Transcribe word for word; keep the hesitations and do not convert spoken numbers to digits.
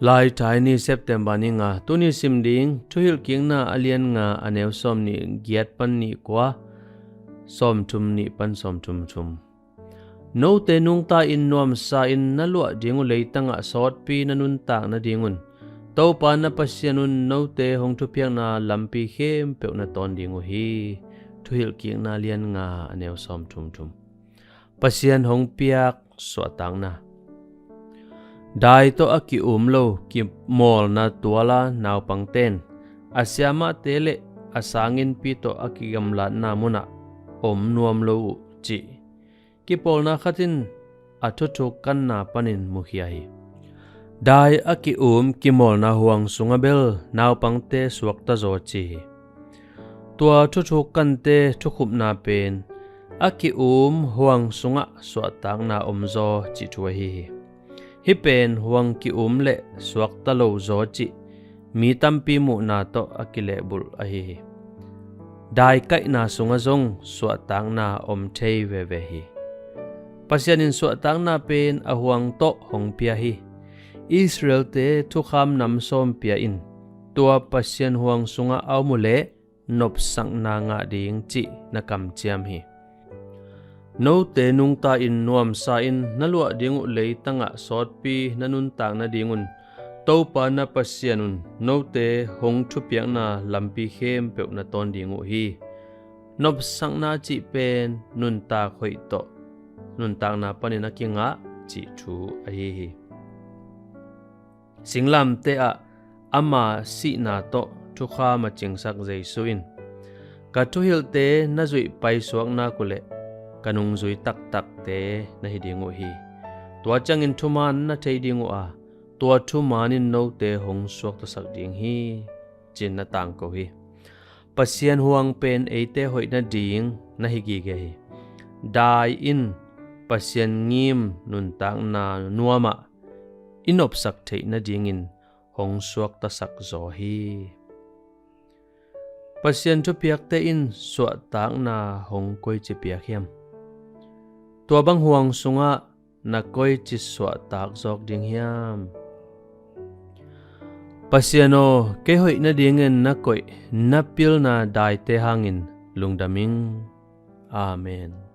Laitaini September ni nga, tuni sim ding Thuhilhkikna a lian nga a neu sawm nih giat pan nih kua, sawm thum nih pan sawm thum thum. Note nungta in nuamsa in na luah ding uh leitangah sawtpi na nuntak nadingun Topa na Pasian un note hong thupiakna lampi khempeuh na tawn ding uh hi. Thuhilhkikna lian nga a neu sawm thum thum. Pasian hong piak suahtakna. Dai tawh a ki-um lo kimawlna tuala naupangten a siamahte le a sanginpi tawh a kigamlatna munah om nuam lo uh cih kipawlna khat in a thuthuk kanna panin mukhia hi. Dai a ki-um kimawlna huang sungah bel naupangte suakta zaw ci hi. Tua thuthuk kante thukhupna pen a ki-um huang sungah suahtakna omzaw cih thu ahi hi. Hih pen huang ki-um le suakta lo zaw cih mi tampi muhna tawh a kilehbulh ahi hi. Dai kaihna sungah zong suahtakna om thei veve hi. Pasian in suahtakna pen a huang tawh hong pia hi. Israelte thukham nam sawm pia in tua Pasian huang sungah a om uh leh nopsakna ngah ding cih na kamciam hi. Note nungta in nuamsa in na luah ding uh leitangah sawtpi na nuntak nadingun Topa na Pasian un note hong thupiakna lampi khempeuh na tawn ding uh hi. Nopsakna cih pen nuntak hoih tawh nuntakna panin a kingah cih thu ahi hi. Singlamteh ah ama sihna tawh thukham a cingsak Jesu in, ka thuhilhte na zuih paisuak nak uh leh ka nungzui taktakte na hi ding uh hi. Tua ciangin thuman na thei ding uh a, tua thuman in note hong suaktasak ding hi, ci-in na tangko hi. Pasian huang pen eite hoih nading na hi gige hi. Dai in Pasian ngim nuntakna nuamah i nopsak theih nadingin hong suaktasak zaw hi. Pasian thupiakte in suahtakna hong koici piak hiam? Tua bang huang sungah na koici suahtak zawk ding hiam? Pasian aw, kei hoih nadingin na koih na pilna daite hangin lungdam ing. Amen.